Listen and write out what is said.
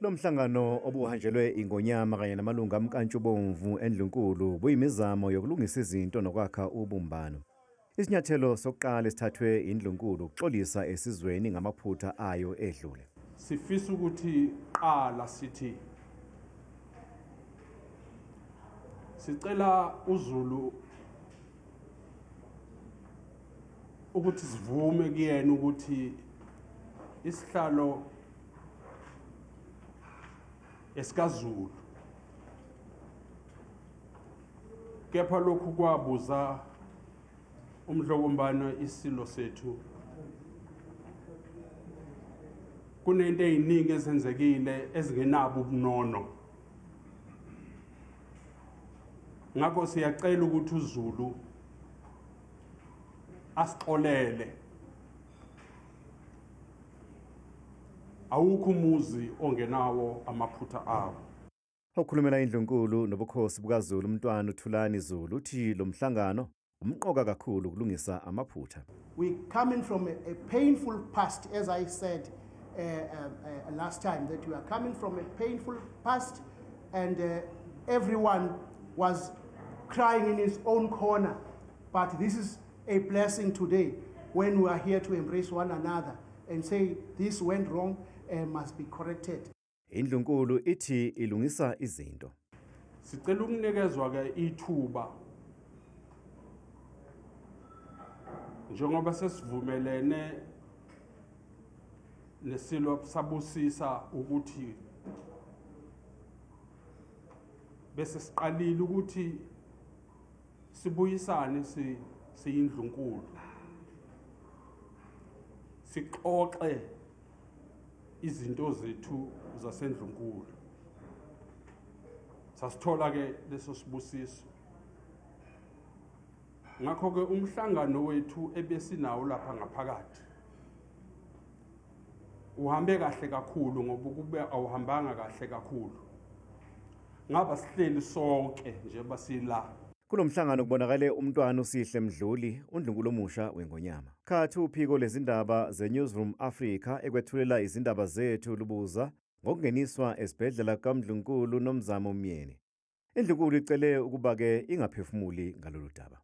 Lo mhlangano obuhanjelwe ingonyama kanye namalungu amnkantshubomvu endlunkulu buyimizamo yokulungisa izinto nokwakha ubumbano. Isinyathelo sokuqala esithathwe indlunkulu ukuxolisa esizweni ngamaphutha ayo edlule. Sifisa ukuthi qala sithi sicela uZulu ukuthi sivume kuyena ukuthi isihlalo esikaZulu, kepha lokhu kwabuza umdlokombane isilo sethu. Kunento eziningi ezenzekile ezingenabo ubunono, ngakho siyacela ukuthi uZulu asixolele. Awukho umuzi ongenawo amaphutha awo. Okhulumela indlunkulu nobukhosi bukaZulu uMntwana uThulani Zulu uthi lo mhlangano umqoka kakhulu ukulungisa amaphutha. We coming from a painful past, as I said last time, that we are coming from a painful past, and everyone was crying in his own corner. But this is a blessing today when we are here to embrace one another and say this went wrong and must be corrected. Indlunkulu ithi ilungisa izinto. Sicela ukunikezwa ke ithuba njengoba sesivumelene nesilo sabusisa ukuthi bese siqalile ukuthi sibuyisane siyindlunkulu, sixoxe izinto zethu zasendlunkulu. Sasithola ke leso sibusiso. Ngakho ke umhlangano wethu ebesinawo lapha ngaphakathi uhambe kahle kakhulu, ngoba kube awuhambanga kahle kakhulu ngaba sihleli sonke nje basila. Kulomhlangano kubonakale uMntwana uSihle Mdluli, undlunkulu omusha wengonyama. Khathi uphiko lezindaba zeNewsroom Africa ekwethulela izindaba zethu lubuza ngokungeniswa esibhedlela kaMdlunkulu Nomzamo Myeni. Indlunkulu icele ukuba ke ingaphefumuli ngalolu daba.